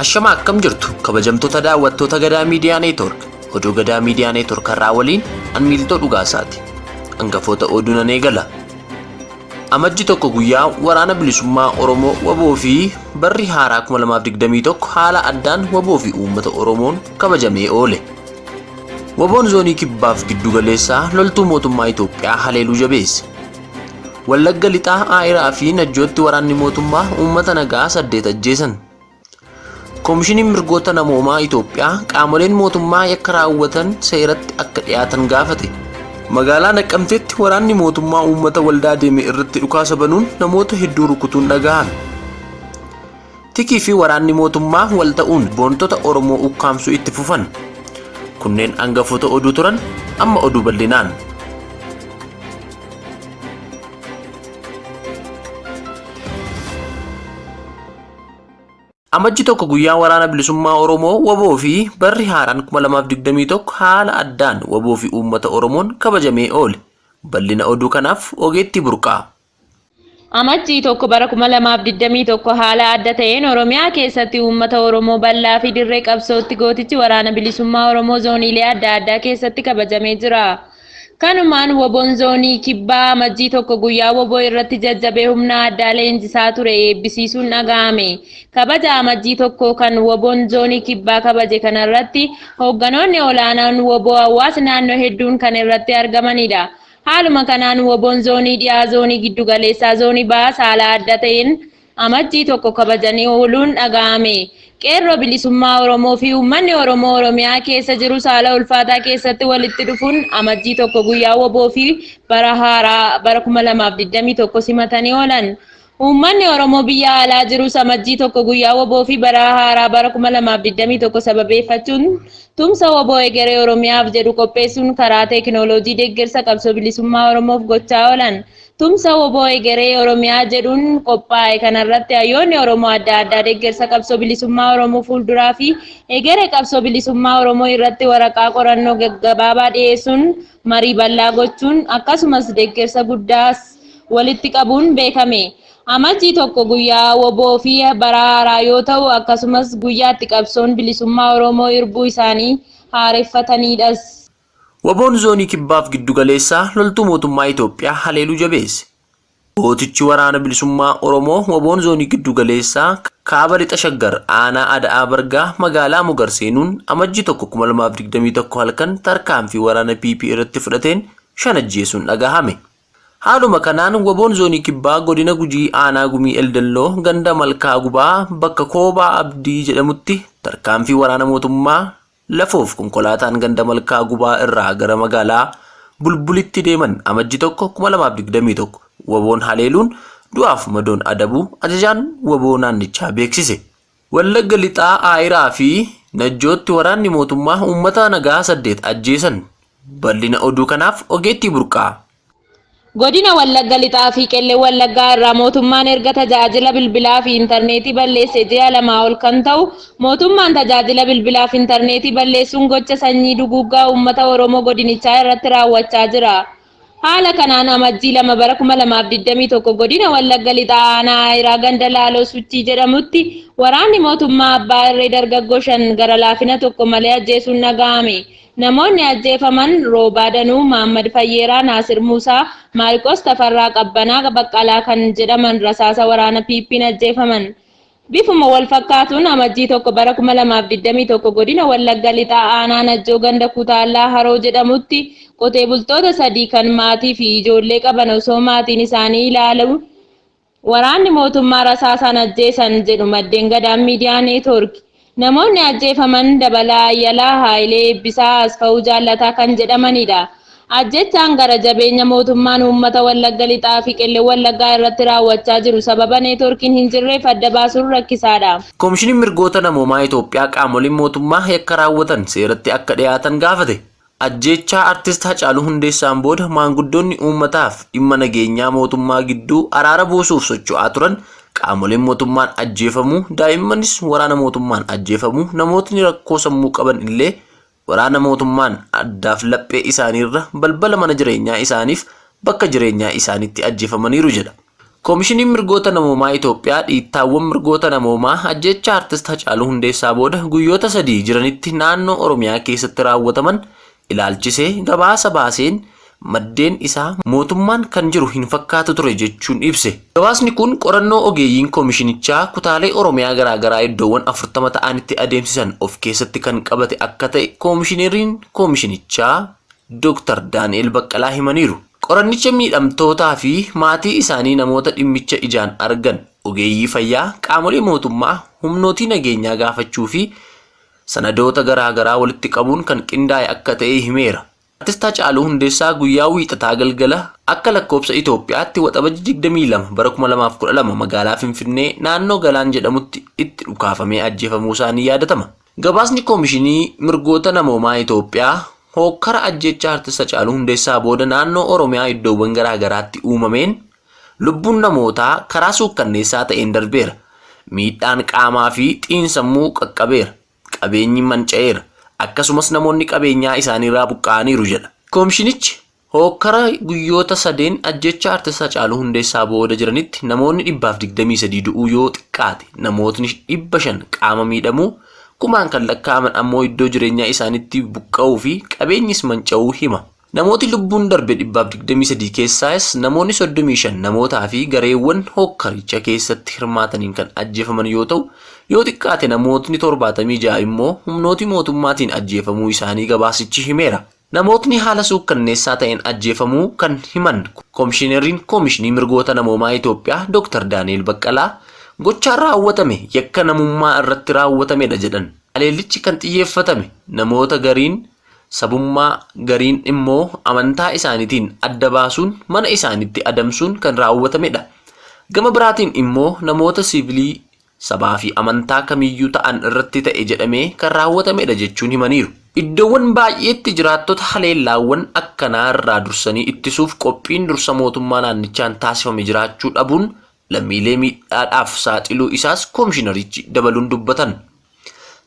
Ashama akkam jirtu kabajamtoota daawwattoota Gadaa Miidiyaa Neetwoork. Oduu Gadaa Miidiyaa Neetwoork har'aa waliin an Miiltoo Dhugaasaati. Hangafoota oduu nan eegala. Amajji 1 guyyaa waraana bilisummaa Oromoo WBO fi barri haaraa 2021 haala addaan WBO fi uummata Oromoon kabajamee oole. WBOn zoonii kibbaaf giddu galeessaa loltuu mootummaa Itoophiyaa haleeluu jabeesse. Wallagga lixaa Aayiraa fi Najjootti waraanni mootummaa uummata nagaa 8 ajjeesan. Koomishiniin mirgoota namoomaa Itoophiyaa qaamoleen mootummaa yakka raawwatan seeratti akka dhiyaatan gaafate. Magaalaa Naqqamteetti waraanni mootummaa uummata waldaa deeme irratti dhukaasa banuun namoota hedduu rukutuun dhagahame. Tikii fi waraanni mootummaa wal ta'uun boontota Oromoo ukkaamsuu itti fufan. Kunneen hangafoota oduu turan amma oduu bal'inaan. Amajji 1 guyyaa waraana bilisummaa Oromoo WBO fi barri haaraan 2021 haala addaan WBO fi uummata Oromoon kabajamee oole. Bal'ina oduu kanaaf ogeettii burqaa. Amajjii 1 bara 2021 haala adda ta'een Oromiyaa keessatti uummata Oromoo bal'aa fi dirree qabsootti gootichi waraana bilisummaa Oromoo zooniilee adda addaa keessatti kabajamee jira. Kanumaan WBOn zoonii kibbaa amajjii 1 guyyaa WBO irratti jajjabee humna addaa leenjisaa ture eebbisiisuun dhaga'ame. Kabaja amajjii 1 kan WBOn zoonii kibbaa kabaje kanarratti hoogganoonni olaanaan WBO hawaasa naannoo hedduun kan irratti argamanidha. Haaluma kanaan WBOn zoonii dhiyaa, zoonii giddugaleessaa, zoonii bahaa haala adda ta'een amajjii 1 kabajanii ooluun dhaga'ame. Qeerroo bilisummaa Oromoo fi uummanni Oromoo Oromiyaa keessa jiru haala ulfaataa keessatti walitti dhufuun amajjii 1 guyyaa WBO fi bara haaraa bara 2021 simatanii oolan. Uummanni Oromoo biyya alaa jirus amajjii 1 guyyaa WBO fi bara haaraa bara 2021 sababeeffachuun tumsa WBO egeree Oromiyaaf jedhu qopheessuun karaa teekinooloojii deeggarsa qabsoo bilisummaa Oromoof gochaa oolan. Tumsa WBO egeree Oromiyaa jedhuun qophaa'e kanarratti hayyoonni Oromoo adda addaa deeggarsa qabsoo bilisummaa Oromoo fuulduraa fi egeree qabsoo bilisummaa Oromoo irratti waraqaa qorannoo gaggabaabaa dhiyeessuun marii bal'aa gochuun akkasumas deeggarsa guddaas walitti qabuun beekame. Amajjii 1 guyyaa WBO fi bara haaraa yoo ta'u akkasumas guyyaatti qabsoon bilisummaa Oromoo irbuu isaanii haareffatanidhas. WBOn zoonii kibbaaf giddugaleessaa loltuu mootummaa Itoophiyaa haleeluu jabeesse. Gootichi waraana bilisummaa Oromoo WBOn zoonii giddugaleessaa kaaba lixa shaggar aanaa Ada'aa Bargaa magaalaa Mogar seenuun amajjii 1 2021 halkan tarkaanfii waraana PP irratti fudhateen 5 ajjeesuun dhagahame. Haaluma kanaan WBOn zoonii kibbaa godina Gujii aanaa Gumii Eldalloo ganda Malkaa Gubaa bakka Koobaa Abdii jedhamutti tarkaanfii waraana mootummaa lafoof konkolaataan ganda Malkaa Gubaa irraa gara magaalaa Bulbulitti deeman amajjii 1 2021 WBOn haleeluun du'aaf madoon adabuu ajajaan WBO naannichaa beeksise. Wallagga lixaa Aayiraa fi Najjootti waraanni mootummaa uummata nagaa 8 ajjeesan. Bal'ina oduu kanaaf ogeettii burqaa. Godina Wallagga lixaa fi Qellee Wallaggaa irraa mootummaan erga tajaajila bilbilaa fi intarneetii balleessee ji'a 2 ol kan ta'u mootummaan tajaajila bilbilaa fi intarneetii balleessuun gocha sanyii duguuggaa uummata Oromoo godinichaa irratti raawwachaa jira. Haala kanaan amajjii 2 bara 2021 godina Wallagga lixaa aanaa Aayiraa ganda Laaloo Suchii jedhamutti waraanni mootummaa abbaa irree dargaggoo 5 gara laafina tokko malee ajjeesuun dhaga'ame. Namoonni ajjeefaman Roobaa Danuu, Maammad Fayyeeraa, Naasir Muusaa, Maarqos Tafarraa, Qabbanaa Baqqalaa kan jedhaman rasaasa waraana PP'n ajjeefaman. Bifuma wal fakkaatuun amajjii 1 bara 2021 godina Wallagga lixaa aanaa Najjoo ganda Kutaallaa Haroo jedhamutti qotee bultoota 3 kan maatii fi ijoollee qaban osoo maatiin isaanii ilaalu waraanni mootummaa rasaasaan ajjeesan jedhu maddeen Gadaan Miidiyaa Neetwoork. Namoonni ajjeefaman Dabalaa Ayyalaa, Haayilee Eebbisaa, Asfa'uu Jaallataa kan jedhamanidha. Ajjechaan gara jabeenya mootummaan uummata Wallagga lixaa fi Qellee Wallaggaa irratti raawwachaa jiru sababa neetwoorkiin hin jirreef adda baasuun rakkisaadha. Koomishiniin mirgoota namoomaa Itoophiyaa qaamoleen mootummaa yakka raawwatan seeratti akka dhiyaatan gaafate. Ajjechaa artist Hacaaluu Hundeessaan booda maanguddoonni uummataaf dhimma nageenyaa mootummaa gidduu araara buusuuf socho'aa turan qaamoleen mootummaan ajjeefamuu, daa'immanis waraana mootummaan ajjeefamuu, namootni rakkoo sammuu qaban illee waraana mootummaan addaaf laphee isaaniirra balbala mana jireenyaa isaaniif bakka jireenyaa isaaniitti ajjeefamaniiru jedha. Koomishiniin Mirgoota Namoomaa Itoophiyaa dhiittaawwan mirgoota namoomaa ajjeechaa Artist Hacaaluu Hundeessaa booda guyyoota 3 jiranitti naannoo Oromiyaa keessatti raawwataman ilaalchisee gabaasa baaseen maddeen isaa mootummaan kan jiru hin fakkaatu ture jechuun ibse. Gabaasni kun qorannoo ogeeyyiin koomishinichaa kutaalee Oromiyaa garaagaraa iddoowwan 40 ta'anitti adeemsisan of keessatti kan qabate akka ta'e koomishineriin koomishinichaa Dr. Daani'el Baqqalaa himaniiru. Qorannicha miidhamtootaa fi maatii isaanii namoota dhimmicha ijaan argan, ogeeyyii fayyaa, qaamolee mootummaa, humnootii nageenyaa gaafachuu fi sanadoota garaagaraa walitti qabuun kan qindaa'e akka ta'e himeera. Artist Hacaaluu Hundeessaa guyyaa Wiixataa galgala akka lakkoobsa Itoophiyaatti Waxabajji 22 bara 2012 magaalaa Finfinnee naannoo Galaan jedhamutti itti dhukaafamee ajjeefamuu isaanii yaadatama. Gabaasni Koomishinii Mirgoota Namoomaa Itoophiyaa hookkara ajjeechaa Artist Hacaaluu Hundeessaa booda naannoo Oromiyaa iddoowwan garaagaraatti uumameen lubbuun namootaa karaa suukkanneessaa ta'een darbeera. Miidhaan qaamaa fi xiinsammuu qaqqabeera. Qabeenyi manca'eera. Akkasumas namoonni qabeenyaa isaaniirraa buqqa'aniiru jedha. Koomishinichi hookkara guyyoota sadeen ajjeechaa Artist Hacaaluu Hundeessaa booda jiranitti namoonni 123 du'uu yoo xiqqaate namootni 500 qaama miidhamuu, kumaan kan lakkaa'aman ammoo iddoo jireenyaa isaaniitti buqqa'uu fi qabeenyis manca'uu hima. Namooti lubbuun darbe 123 keessaas namoonni 35 namootaa fi gareewwan hookkaricha keessatti hirmaataniin kan ajjeefaman yoo ta'u, yoo xiqqaate namootni 76 immoo humnooti mootummaatiin ajjeefamuu isaanii gabaasichi himeera. Namootni haala suukkanneessaa ta'een ajjeefamuu kan himan Koomishineriin Koomishinii Mirgoota Namoomaa Itoophiyaa Dr. Daani'el Baqqalaa gochaan raawwatame yakka namummaa irratti raawwatamedha jedhan. Haleellichi kan xiyyeeffatame namoota gariin sabummaa gariin immoo amantaa isaaniitiin adda baasuun mana isaaniitti adamsuun kan raawwatamedha. Gama biraatiin immoo namoota siivilii sabaa fi amantaa kamiyyuu ta'an irratti ta'e jedhamee kan raawwatamedha jechuun himaniiru. Iddoowwan baay'eetti jiraattota haleellaawwan akkanaa irraa dursanii ittisuuf qophiin dursa mootummaa naannichaan taasifame jiraachuu dhabuun lammiilee miidhaadhaaf saaxiluu isaas koomishinarichi dabaluun dubbatan.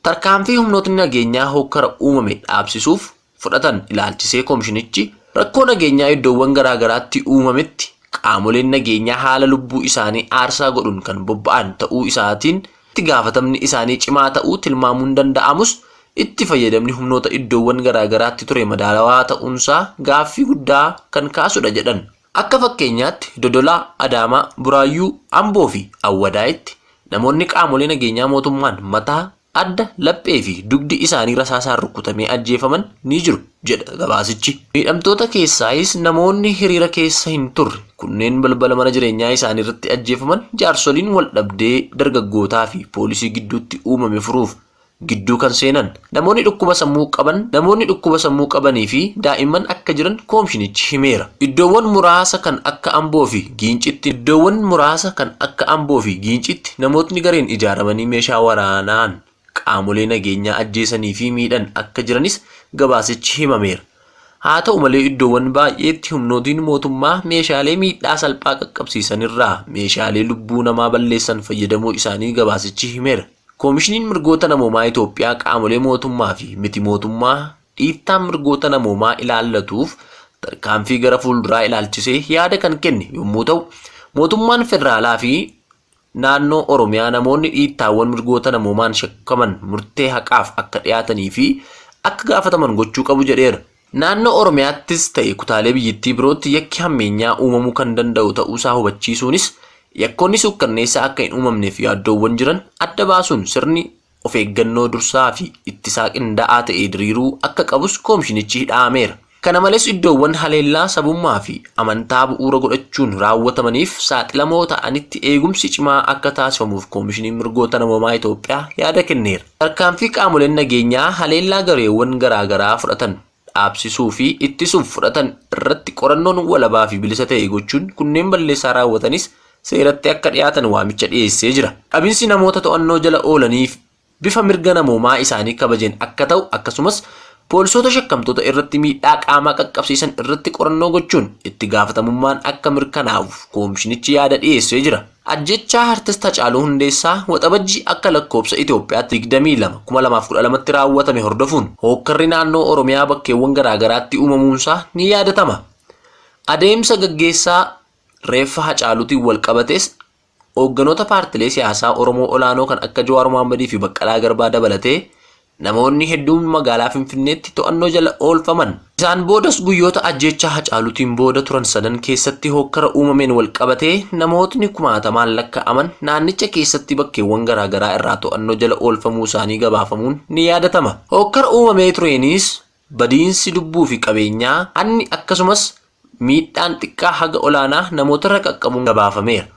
Tarkaanfii humnootni nageenyaa hookkara uumame dhaabsisuuf fudhatan ilaalchisee koomishinichi rakkoo nageenyaa iddoowwan garaagaraatti uumametti qaamoleen nageenyaa haala lubbuu isaanii aarsaa godhuun kan bobba'an ta'uu isaatiin itti gaafatamni isaanii cimaa ta'uu tilmaamuun danda'amus itti fayyadamni humnoota iddoowwan garaagaraatti ture madaalawaa ta'uunsaa gaaffii guddaa kan kaasudha jedhan. Akka fakkeenyaatti Dodolaa, Adaamaa, Buraayyuu, Amboo fi Awwadaayitti namoonni qaamolee nageenyaa mootummaan mataa, adda, laphee fi dugdi isaanii rasaasaan rukutamee ajjeefaman ni jiru jedha gabaasichi. Miidhamtoota keessaayis namoonni hiriira keessa hin turre kunneen balbala mana jireenyaa isaanii irratti ajjeefaman jaarsoliin wal dhabdee dargaggootaa fi poolisii gidduutti uumame furuuf gidduu kan seenan namoonni dhukkuba sammuu qaban namoonni dhukkuba sammuu qabanii fi daa'imman akka jiran koomishinichi himeera. Iddoowwan muraasa kan akka Amboo fi Giincitti iddoowwan muraasa kan akka Amboo fi Giincitti namootni gareen ijaaramanii meeshaa waraanaan qaamolee nageenyaa ajjeesanii fi miidhan akka jiranis gabaasichi himameera. Haa ta'u malee iddoowwan baay'eetti humnootiin mootummaa meeshaalee miidhaa salphaa qaqqabsiisan irraa meeshaalee lubbuu namaa balleessan fayyadamuu isaanii gabaasichi himeera. Koomishiniin Mirgoota Namoomaa Itoophiyaa qaamolee mootummaa fi miti mootummaa dhiittaa mirgoota namoomaa ilaallatuuf tarkaanfii gara fuulduraa ilaalchisee yaada kan kenne yommuu ta'u, mootummaan federaalaa fi naannoo Oromiyaa namoonni dhiittaawwan mirgoota namoomaan shakkaman murtee haqaaf akka dhiyaatanii fi akka gaafataman gochuu qabu jedheera. Naannoo Oromiyaattis ta'e kutaalee biyyattii birootti yakki hammeenyaa uumamuu kan danda'u ta'uusaa hubachiisuunis yakkoonni suukkanneessaa akka hin uumamneef yaaddoowwan jiran adda baasuun sirni of eeggannoo dursaa fi ittisaa qindaa'aa ta'e diriiruu akka qabus koomishinichi dhaameera. Kana malees iddoowwan haleellaa sabummaa fi amantaa bu'uura godhachuun raawwatamaniif saaxilamoo ta'anitti eegumsi cimaa akka taasifamuuf koomishiniin mirgoota namoomaa Itoophiyaa yaada kenneera. Tarkaanfii qaamoleen nageenyaa haleellaa gareewwan garaagaraa fudhatan dhaabsisuu fi ittisuuf fudhatan irratti qorannoon walabaa fi bilisa ta'e gochuun kunneen balleessaa raawwatanis seeratti akka dhiyaatan waamicha dhiyeessee jira. Qabinsi namoota to'annoo jala oolaniif bifa mirga namoomaa isaanii kabajeen akka ta'u akkasumas poolisoota shakkamtoota irratti miidhaa qaamaa qaqqabsiisan irratti qorannoo gochuun itti gaafatamummaan akka mirkanaa'uuf koomishinichi yaada dhiyeessee jira. Ajjechaa Artist Hacaaluu Hundeessaa Waxabajjii akka lakkoobsa Itoophiyaatti 22 2012tti raawwatame hordofuun hookkarri naannoo Oromiyaa bakkeewwan garaagaraatti uumamuunsaa ni yaadatama. Adeemsa gaggeessaa Reeffa Hacaaluutiin wal qabates hoogganoota paartilee siyaasaa Oromoo olaanoo kan akka Jawaar Mohammadii fi Baqqalaa Garbaa dabalatee namoonni hedduun magaalaa Finfinneetti to'annoo jala oolfaman. Isaan boodas guyyoota ajjeechaa Hacaaluutiin booda turan sadan keessatti hokkara uumameen wal qabatee namootni kumaatamaan lakkaa'aman naannicha keessatti bakkeewwan garaagaraa irraa to'annoo jala oolfamuu isaanii gabaafamuun ni yaadatama. Hokkara uumamee tureenis badiinsi lubbuu fi qabeenyaa hanni akkasumas miidhaan xiqqaa haga olaanaa namootarra qaqqabuun gabaafameera.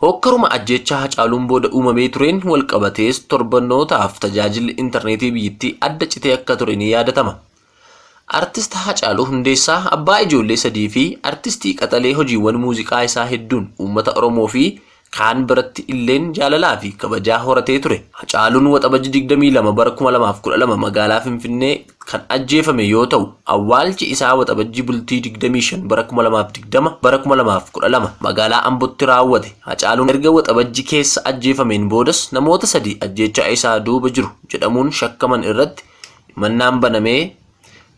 Hokkaruma ajjeechaa Hacaaluun booda uumamee tureen wal qabatees torbannootaaf tajaajilli intarneetii biyyattii adda citee akka ture ni yaadatama. Artist Hacaaluu Hundeessaa abbaa ijoollee sadii fi artistii qaxalee hojiiwwan muuziqaa isaa hedduun uummata Oromoo fi kaan biratti illeen jaalalaa fi kabajaa horatee ture. Hacaaluun Waxabajji 22 bara 2012 magaalaa Finfinnee kan ajjeefame yoo ta'u, awwaalchi isaa Waxabajji bultii 25 bara 2020 bara 2012 magaalaa Ambootti raawwate. Hacaaluun erga Waxabajji keessa ajjeefameen boodas namoota sadii ajjeechaa isaa duuba jiru jedhamuun shakkaman irratti himannaan banamee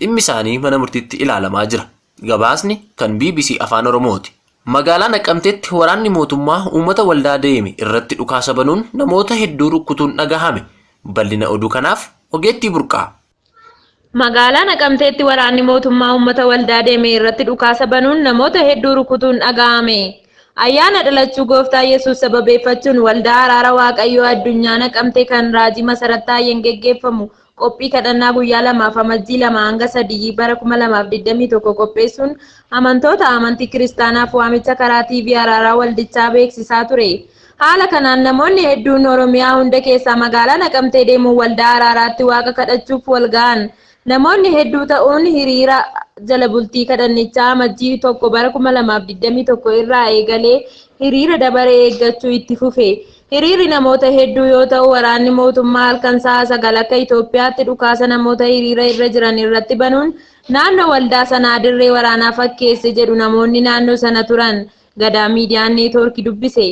dhimmi isaanii mana murtiitti ilaalamaa jira. Gabaasni kan BBC Afaan Oromooti. Magaalaa Naqamteetti waraanni mootummaa uummata waldaa deeme irratti dhukaasa banuun namoota hedduu rukkutuun dhagahame. Bal'ina oduu kanaaf ogeettii burqaa. Magaalaa Naqamteetti waraanni mootummaa uummata waldaa deeme irratti dhukaasa banuun namoota hedduu rukutuun dhagahame. Ayyaana dhalachuu gooftaa Yesuus sababeeffachuun waldaa araara Waaqayyoo addunyaa Naqamtee kan raajii Masarat Taayyeen geggeeffamu qophii kadhannaa guyyaa lamaaf Amajjii 2 hanga 3 bara 2021 qopheessuun amantoota amantii kiristaanaaf waamicha karaa TV araaraa waldichaa beeksisaa ture. Haala kanaan namoonni hedduun Oromiyaa hunda keessaa magaalaa Naqamtee deemuun waldaa araaraatti waaqa kadhachuuf wal ga'an. Namoonni hedduu ta'uun hiriira jala bultii kadhannichaa Amajjii 1 bara 2021 irraa eegalee hiriira dabaree eeggachuu itti fufe. Hiriirri namoota hedduu yoo ta'u waraanni mootummaa halkan sa'a 9 akka Itoophiyaatti dhukaasa namoota hiriira irra jiran irratti banuun naannoo waldaa sanaa dirree waraanaa fakkeesse jedhu namoonni naannoo sana turan Gadaa Miidiyaan Neetwoorkii dubbise.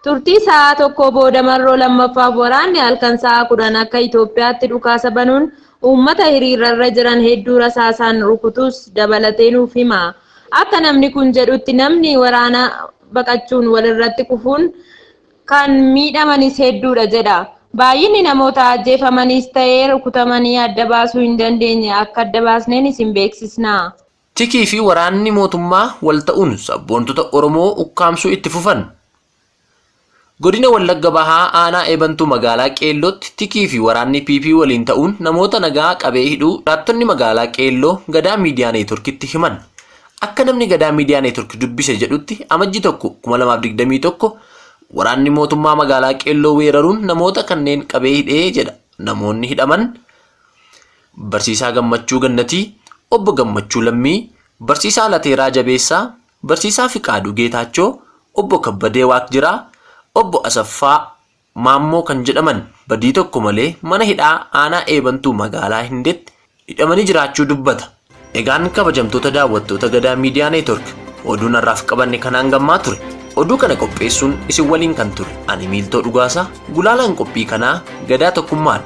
Turtii sa'a tokko booda marroo lammaffaaf waraanni halkan sa'a 10 akka Itoophiyaatti dhukaasa banuun uummata hiriirarra jiran hedduu rasaasaan rukutus dabalatee nuuf hima. Akka namni kun jedhutti namni waraana baqachuun walirratti kufuun kan miidhamanis hedduudha jedha. Baay'inni namoota ajjeefamanis ta'ee rukutamanii adda baasuu hin dandeenye akka adda baasneen isin beeksisna. Tikii fi waraanni mootummaa wal ta'uun sabboontota Oromoo ukkaamsuu itti fufan. Godina Wallagga Bahaa aanaa Eebantuu magaalaa Qeellootti tikii fi waraanni PP waliin ta'uun namoota nagaa qabee hidhuu jiraattonni magaalaa Qeelloo Gadaa Miidiyaa Neetworkitti himan. Akka namni Gadaa Miidiyaa Neetwork dubbise jedhutti Amajji 1, 2021 waraanni mootummaa magaalaa Qeelloo weeraruun namoota kanneen qabee hidhee jedha. Namoonni hidhaman Barsiisaa Gammachuu Gannatii, Obbo Gammachuu Lammii, Barsiisaa Lateeraa Jabeessaa, Barsiisaa Fiqaaduu Geetaachoo, Obbo Kabbadee Waaqjiraa, Obbo Asaffaa Maammoo kan jedhaman badii tokko malee mana hidhaa aanaa Eebantuu magaalaa Hindeetti hidhamanii jiraachuu dubbata. Egaan kabajamtoota daawwattoota Gadaa Miidiyaa Neetwork oduun har'aaf qabanne kanaan gammaa ture. Oduu kana qopheessuun isin waliin kan ture ani Miiltoo Dhugaasaa gulaalaan qophii kanaa Gadaa Tokkummaadha.